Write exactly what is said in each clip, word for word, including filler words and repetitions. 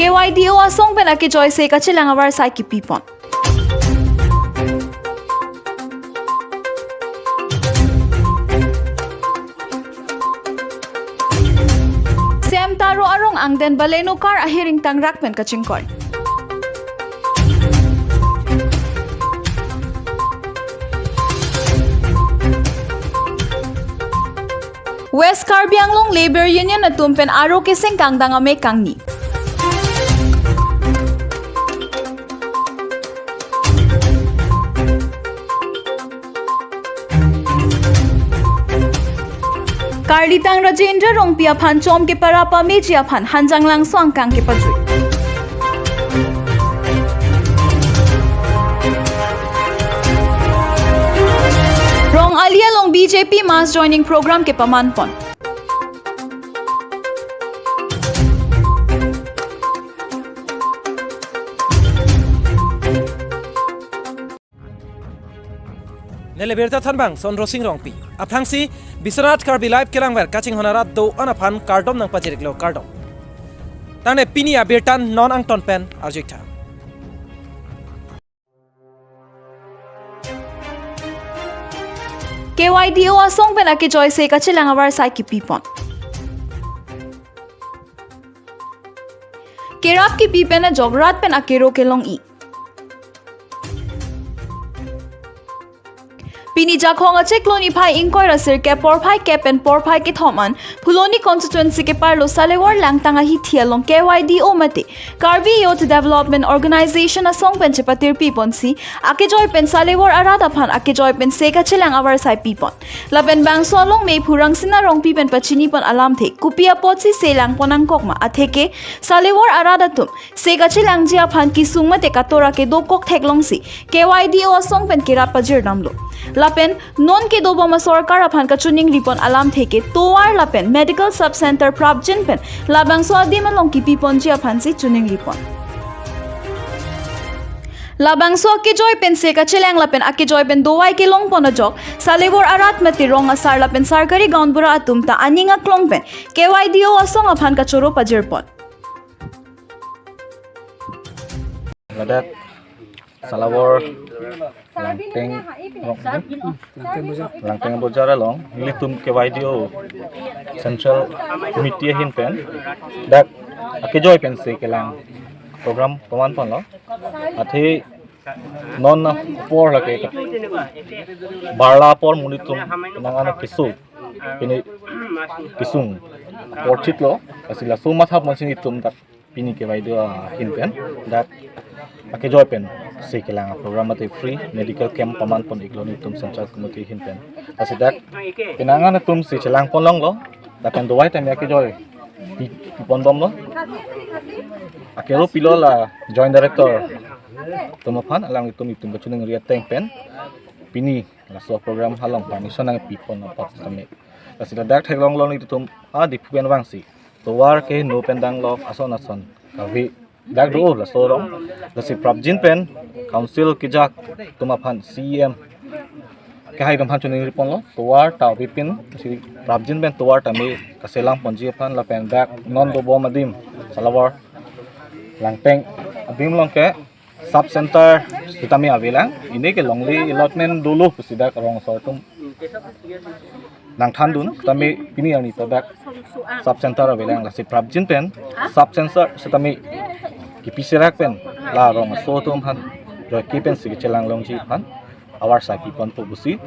K Y D O asong pen akejoise kachelang avarsai kipipon. Sem Taro arong angden Baleno car ahiring tangrak pen kachingkoi. West Karbi Anglong Labour Union atum pen aro keseng kangdang amek kangni. Karlitang Rajendra Rongpi aphan chom kepara pameji aphan Hanjanglangso angkang kepajui. Rong ali along B J P mass joining program kepamanpon. Neli birta thanbang Sondro Sing Rongpi. Aphrangsi Biswanath Karbi Live kelangver kachinghon arat do-an aphan kardom nangpajir-iklo, kardom. Tangte pini abirta non angton pen arjuitha. K Y D O asong pen akejoise kachelang avarsai kipipon. Kerap kipi pen ajok rat pen akero kelong-i. Pini Jakhong achiklo niphai ingkoi ra sirkep porphai kep pen porphai kethom an Phuloni constituency keparlo Salewar Langtang ahithi along K Y D O mate Karbi Youth Development Organization asong pen chepatirpi ponsi akejoi pen Salewar arat aphan akejoi pen se kachelang avarsai pipon. Lapen bangso along mephu Rangsina Rongpi pen pachinipon alamthe kopi apotsi se langpon nangkok ma atheke Salewar arat atum se kachelangji aphan kesung mate katora kedokok theklongsi K Y D O asong pen kerap pajirdamlo. Lapen non kedobom asorkar aphan kachiningripon alamthe ke tovar lapen medical sub center prapjin pen labangso adim along kipiponji aphansi chiningripon. Labangso akejoi pen se kachelang lapen akejoi pen dovai kelongpon ajok Salewar arat mate rong asar lapen sarkari gaonbura atum ta aning aklong pen K Y D O asong aphan kachoro pajirpon. Ladak Salewar Langteng, Langteng Bojar along nelitum K Y D O Central Committee ahin pen dak akejoi pen se kelang program pamanponlo. Athe non apor lake barla apor monit atum nang ano keso pini kesung apor chitlo, lasi laso mathaponsi nelitum dak pini K Y D O ahin pen dak akejoi pen se kelang program mate free medical camp pamanpon-iklo nelitum Central Committee ahin pen. Lasi dak penang an atum se chelangponlonglo, lapen dovai tame akejoi pi, piponbomlo. Akero pilo la Joint Director atum aphan, alanglitum itum kachiningri ateng pen pini laso program along permission nangpipon apot tame. Lasi ladak theklonglo nelitum a Diphu pen vangsi tovar kehingno pen danglok ason ason kave dak do laso rong. Lasi prapjin pen council kejak atum aphan C E M kehai atum aphan chiningriponlo, tovar ta avepin, lasi prapjin pen tovar tame kaselangponji aphan lapen dak non dobom adim Salewar Langteng adim along ke sub center sitame avelang, ini ke longle allotment dolo pusi dak rong asor atum nangthandun, tame pini arni ta dak sub center avelang, lasi prapjin pen sub center sitame kipi serak pen la rong aso atum aphan joike pensi kachelanglongji aphan avarsai piponpo pusi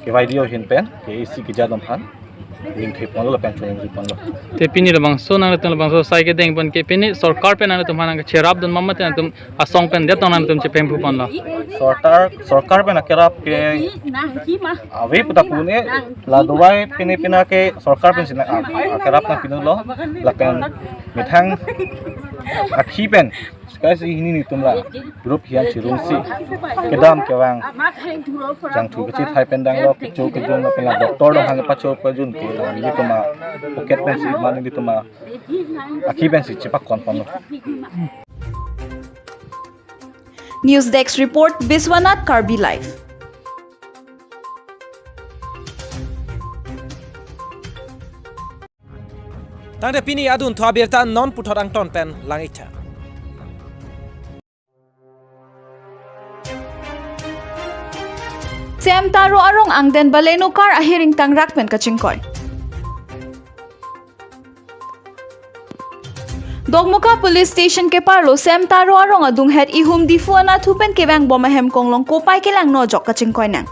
K Y D O ahin pen K A C kejadom aphan ningtheponlo lapen choningriponlo. Te pini labangso nangtum labangso sai kedengpon ke pini sorkar pen nangtum aphan nangcherapdun ma mate nangtum asong pen det tong nangtum chepengphuponlo? Sorkar, sorkar pen akerap ke ave puta pu-un-e, la dovai pini pina ke sorkar pensi nang a, akerap nangpinon-lo, lapen methang akhi pen skai si hini nelitum la group hian chirungsi kedam kevang jangthu kachethai pen danglok, kecho kejun lapen la doctor atum aphan pacho pajun ke la nelitum a pocket pensi ma nelitum a akhi pensi chepakonponlo. News Desk Report, Biswanath Karbi Live. Tangte pini adunthu abirta non puthot angton pen lang-iktha. Sem Taro arong angden Baleno car ahiring tangrak pen kachingkoi. Dokmoka Police Station keparlo Sem Taro arong adunghet ihum Diphu anatthu pen kevangbom ahem konglong kopai kelang nojok kachingkoi nang.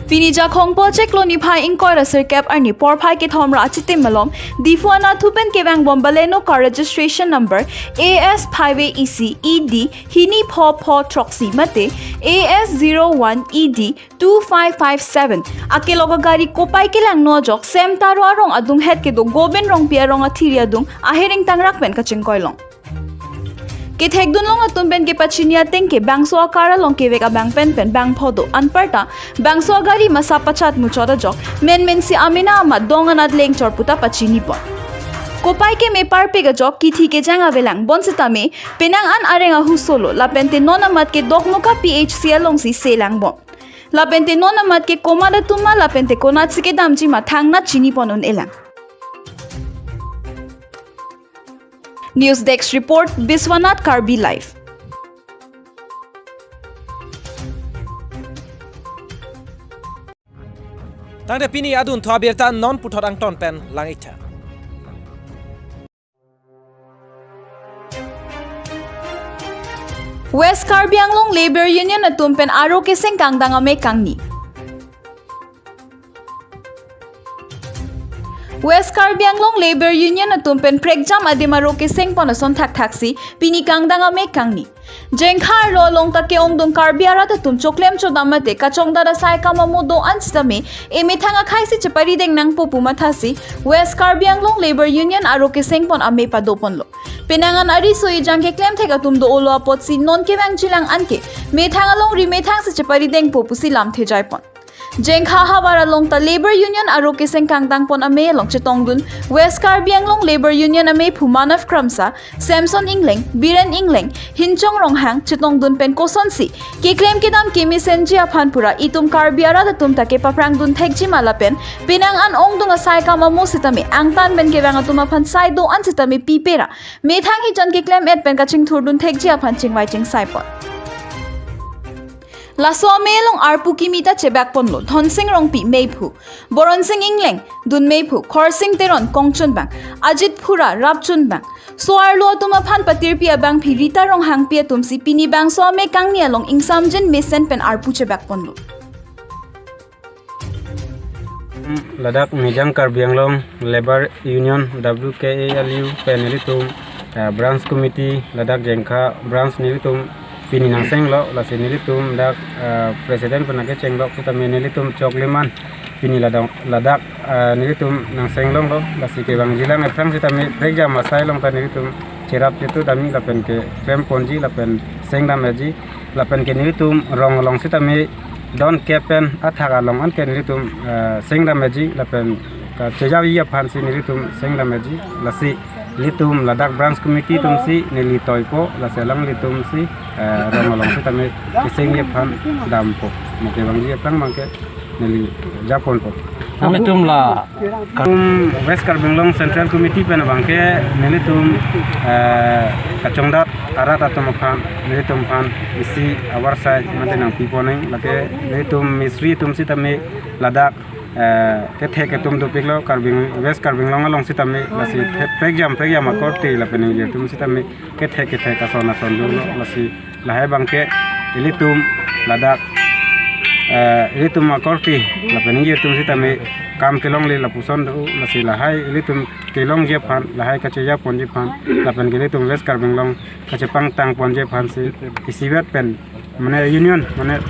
Pini Jakhong po chiklo niphai ingkoi ra sirkep arni porphai kethom ra achitim malom Diphu anatthu pen kevangbom Baleno car registration number A S five A E C E D hini pho pho throksi mate A S zero one E D two five five seven akelok agari kopai kelang nojok Sem Taro arong adunghet kedo Gobind Rongpi arong athiri adung ahiring tangrak pen kachingkoi long. Kethekdun long atum pen kepachini ateng ke bangso a-car along kevek abang pen pen bang pho do, anparta bangso agari masa pachat muchot ajok menmen si amena amat dong anat lengchor puta pachini pon. Kopai keme parpik ajok kithi kejang avelang bonsitame penang an areng ahu solo lapente non amat ke Dokmoka P H C alongsi selang bom. Lapente non amat ke komat atum ma lapente konatsi kedamji ma thangnat chini pon un-elang. News Desk Report, Biswanath Karbi Live. Tangte pini adunthu abirta non puthot angton pen lang-iktha. West Karbi Anglong Labour Union atum pen aro keseng kangdang amek kangni. West Karbi Anglong Labour Union atum pen prekjam adim aro keseng pon ason thakthaksi pini kangdang amek kangni. Jengkha arlo along ta ke-ongdung Karbi arat atum choklem chodam mate kachongdat asai kam amo do-an sitame emethang akhai si cheparideng nangpo pu mathasi West Karbi Anglong Labour Union aro keseng pon ame pado ponlo. Penang an ariso ejang keklem thek atum do-olo apotsi non kevangjilang anke methang alongri methang si cheparidengpo pusi lamthe jai pon. Jengkha havar along ta Labour Union aro keseng kangdang pon ame along chetongdun West Karbi Anglong Labour Union amephu Manav Kramsa, Samson Ingleng, Biren Ingleng, Hinchong Ronghang chetongdun pen kosonsi keklem kedam kemesenji aphan pura itum Karbi arat atum ta kepaphrangdun thekji ma lapen penang an ongdung asai kam amo sitame angtan pen kevang atum aphan sai do-an sitame pipera methang hijan keklem et pen kachingthurdun thekji aphan chingvai chingsai pon. Laso ame along arpu kimi ta chebak ponlo Dhonsing Rongpi meiphu, Boronsing Ingleng dun meiphu, Khorsing Teron kongchunbang, Ajit Phura rapchunbang. So-arlo atum aphan patirpi abangpi Rita Ronghangpi atumsi pini bangso ame kangni along ingsamjin mesen pen arpu chebak ponlo. Ladak Mijang Karbi Anglong Labour Union W K A L U pen nelitum, ah, branch committee ladak Jengkha branch nelitum pini nangsenglok, lasi nelitum dak, ah, president pen nangkechenglok sitame nelitum chokleman pini ladak, ladak, ah, nelitum nangsenglonglo, lasi kevangjilang aphrang sitame prekjam asai along ta nelitum cherap chetu dami lapen keklem ponji lapen sengdam eji lapen ke nelitum rong along sitame don kepen athak along anke nelitum, eh, sengdam eji lapen kachejavi aphansi nelitum sengdam eji lasi nelitum ladak branch committee atumsi neli toipo lasi alanglitumsi, eh, rong along sitame kesengji aphan dampo. Mo kevangji aphrang abangke neli japonpo. Nanglitum la Tum West Karbi Anglong Central Committee pen abangke nelitum, eh, kachongdat arat atum aphan nelitum aphan isi avarsai mate nangpiponang lake nelitum mistri atum sitame ladak, eh, kethek atum dopiklo Karbi West Karbi Anglong along sitame lasi prekjam prekjam akorte lapen ingjir atum sitame kethek kethek ason ason dolo lasi lahai abangke ilitum ladak, eh, ilitum akorte lapen ingjir atum sitame kam kelongle lapuson do lasi lahai ilitum kelongji aphan lahai kacheja ponji aphan lapen ke ilitum West Karbi Anglong kachepangtang ponji aphansi isivet pen mane union mane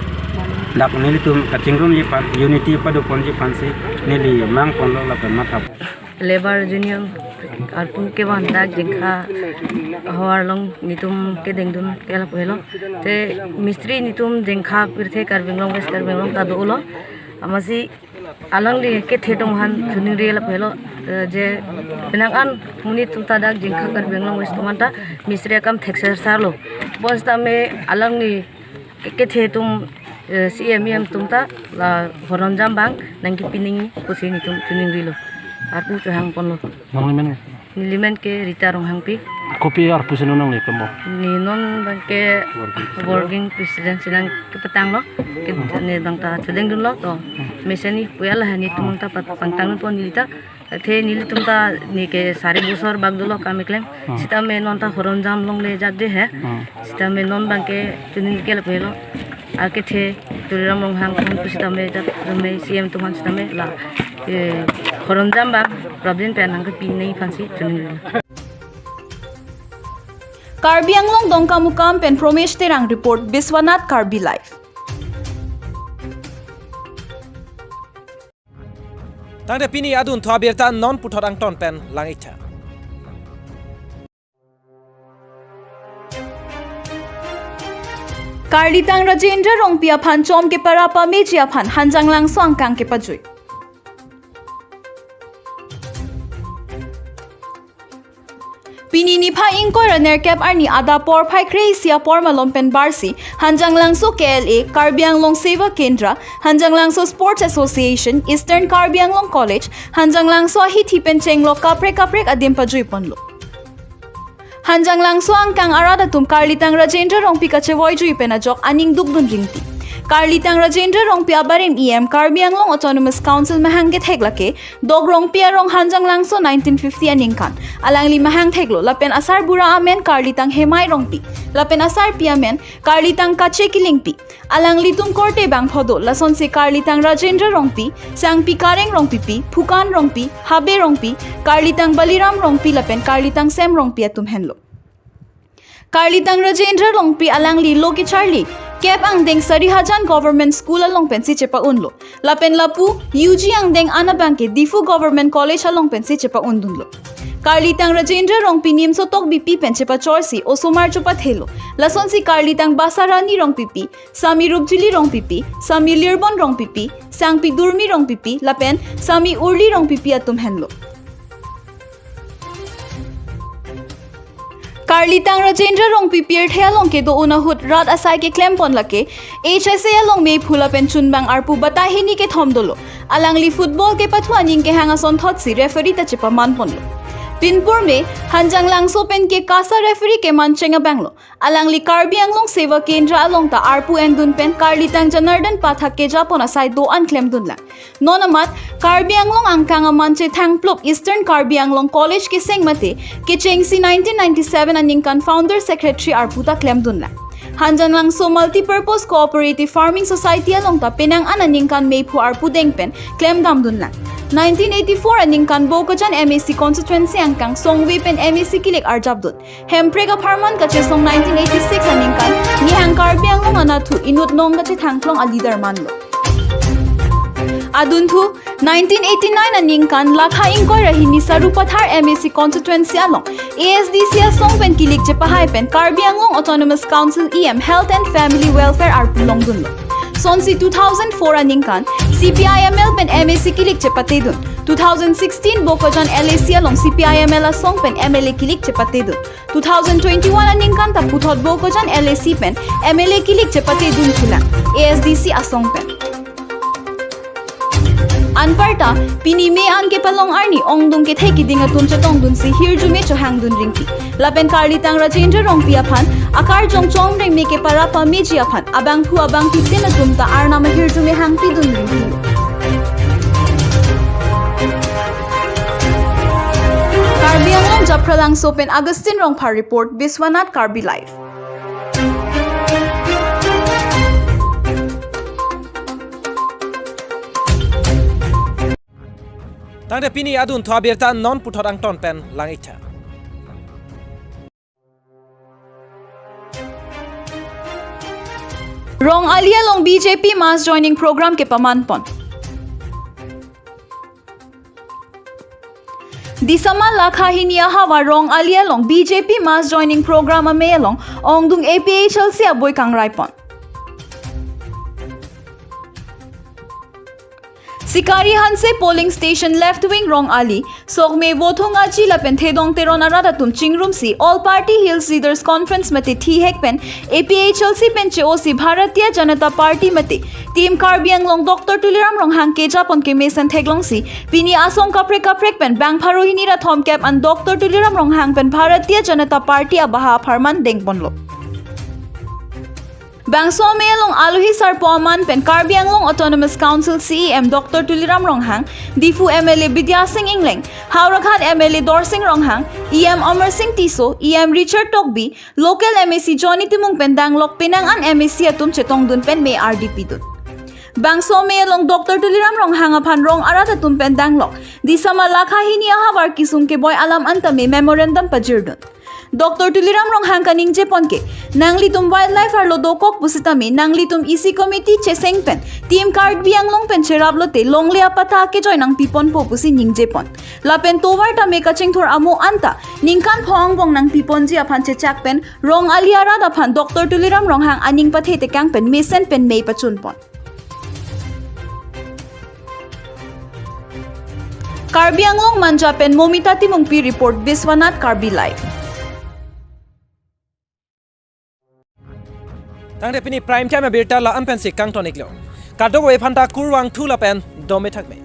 dak nelitum kachingrumji aphan unity pado ponji aphansi neli mang ponlo lapen mathap. Labour Union arpu kevan dak Jengkha havar along netum kedengdun ke lapu helo. Te mistri netum Jengkha pirthe Karbi Anglong West Karbi Anglong ta dolo. Amatsi alangli kethe atum aphan chuningri lapu helo. Eh, je penang an monit atum ta dak Jengkha Karbi Anglong West atum anta mistri akam thekser sarlo. Bonsitame alangli ke- kethe atum Eh, C M, E M atum ta la horonjam abang nangkepi nangji pusi nelitum chiningrilo. Arpu chohangponlo. Nangli men? Neli men ke Rita Ronghangpi. Kopi arpu si non nangli kemo? Ne non abang ke working president si nangkepatanglo. Ke ne abang ta chodengdunlo to. Mesen ni puya la nelitum ta pat pangtangpon neli ta. Athe nelitum ta ne ke sari bosor bak dolo kam keklem. Hmm. Sitame non ta horonjam longle jat de he. Hmm. Sitame non abang ke chuningri ke lapu helo. Akethe Tuliram Ronghang atum sitame jat rame C M atum aphan sitame la, eh, horonjam abang prabin pen nangkepi nangji aphansi chuningri. Karbi Anglong Dongkamukam pen Promesh Terang report, Biswanath Karbi Live. Tangte pini adunthu abirta non puthot angton pen lang-iktha. Karlitang Rajendra Rongpi aphan chom kepara pameji aphan Hanjanglangso angkang kepajui. Pini niphai ingkoi ra nerkep arni adap porphai kre-isi apor malom pen barsi Hanjanglangso K L A, Karbi Anglong Seva Kendra, Hanjanglangso Sports Association, Eastern Karbi Anglong College, Hanjanglangso ahithi pen chenglok kaprek kaprek adim pajuiponlo. Hanjanglangso angkang arat atum Karlitang Rajendra Rongpi kachevoijui pen ajok aning dukdun ringti. Karlitang Rajendra Rongpi abarim E M Karbi Anglong Autonomous Council mahang kethek lake Dok Rongpi arong Hanjanglangso nineteen fifty aningkan alangli mahang theklo, lapen asarbura amen Karlitang Hemai Rongpi, lapen asarpi amen Karlitang Kache Killingpi. Alanglitum korte bangpho do, lasonsi Karlitang Rajendra Rongpi, Sangpi Kareng Rongpipi, Phukan Rongpi, Habe Rongpi, Karlitang Baliram Rongpi lapen Karlitang Sem Rongpi atum henlo. Karlitang Rajendra Rongpi alangli lo kecharli kep angdeng Sarihajan Government School along pensi chepa-unlo. Lapen lapu U G angdeng an abang ke Diphu Government College along pensi chepa-undunlo. Karlitang Rajendra Rongpi Nimso Tokbipi pen chepachorsi osomar chopathelo. Lasonsi Karlitang Basarani Rongpipi, Sami Rupjili Rongpipi, Sami Lirbon Rongpipi, Sangpi Durmi Rongpipi, lapen Sami Urli Rongpipi atum henlo. Karlitang Rajendra Rongpi pirthe along kedo-un ahut rat asai keklempon lake H S A along meiphu lapen chunbang arpu batahini kethom dolo. Alangli football kepathu aning kehang asonthotsi referee ta chepamanponlo. Pinpur me Hanjanglangso pen ke KASA referee kemancheng abanglo. Alangli Karbi Anglong Seva Kendra along ta arpu endun pen Karlitang Janardan Pathak kejapon asai do-an klemdunlang. Non amat Karbi Anglong angkang aman chethangplup Eastern Karbi Anglong College keseng mate kechengsi nineteen ninety-seven aningkan founder secretary arpu ta klemdunlang. Hanjanglangso Multipurpose Cooperative Farming Society along ta penang an aningkan meiphu arpu deng pen klemdamdunlang. Nineteen eighty-four aningkan Bokajan M A C constituency angkang Songve pen M A C kilik arjapdun. Hemprek apharman kachesong nineteen eighty-six aningkan Nihang Karbi Anglong anatthu inut nong kachethangklong a-leader manlo. Adunthu nineteen eighty-nine aningkan lakha ingkoi ra hini Sarupathar M A C constituency along A S D C asong pen kilik chepahai pen Karbi Anglong Autonomous Council E M Health and Family Welfare arpu longdunlo. Sonsi two thousand four aningkan C P I M L pen M A C kilik chepatedun. Two thousand sixteen Bokajan L A C along C P I M L asong pen M L A kilik chepatedun. Two thousand twenty-one aningkan ta puthot Bokajan L A C pen M L A kilik chepatedun thulang A S D C asong pen. Anparta pini me an kepalong arni ongdung kethe kiding atum chetongdunsi hirjume chohangdun ringti. Lapen Karlitang Rajendra Rongpi aphan akarjong chomreng me kepara pameji aphan abangphu abangphitin atum ta arnam ahirjume hangpidun ringti. Karbi Anglong Japralangso pen Augustine Rongphar report, Biswanath Karbi Live. Tangte pini adunthu abirta non puthot angton pen lang-iktha. Rong Ali along B J P mass joining program kepamanpon. Disama lakha hini ahavar Rong Ali along B J P mass joining program amei along ongdung A P H L C abui kangraipon. Sikari Hanse polling station left wing Rong Ali, Sokme Vothung Aji lapen Thedong Teron arat atum chingrumsi All Party Hills Leaders Conference mate thihek pen A P H L C pen che-osi Bharatiya Janata Party mate Team Karbi Anglong Doctor Tuliram Ronghang kejapon kemesen theklongsi pini asong kaprek kaprek pen bang pharo hini ra thomkep an Doctor Tuliram Ronghang pen Bharatiya Janata Party abaha apharman dengponlo. Bangso amei along alohi sarpo aman pen Karbi Anglong Autonomous Council C E M Doctor Tuliram Ronghang, Diphu M L A Bidya Sing Engleng, Howraghat M L A Dorsing Ronghang, E M Amar Sing Tisso, E M Richard Tokbi, local M A C Johnny Timung pen danglok penang an M A C atum chetongdun pen me ardi pidun. Bangso amei along Doctor Tuliram Ronghang aphan rong arat atum pen danglok Disama lakha hini ahavar kesung keboi alam anta me memorandum pajirdun. Doctor Tuliram Ronghang kaningjepon ke, nanglitum wildlife arlo dokok pusitame nanglitum E C committee cheseng pen Team Karbi Anglong pen cherap lote longle apata kejoi nangpiponpo pusi ningjepon. Lapen tovar tame kachingthur amo anta ningkan phongbong nangpiponji aphan chechak pen Rong Ali arat aphan Doctor Tuliram Ronghang aning pathe tekang pen mesen pen mei pachunpon. Karbi Anglong Manja pen Momita Timungpi report, Biswanath Karbi Live. Tangte pini prime time abirta la-an pensi kangton iklo. Kadokave aphanta kurvangthu lapen dome thakme.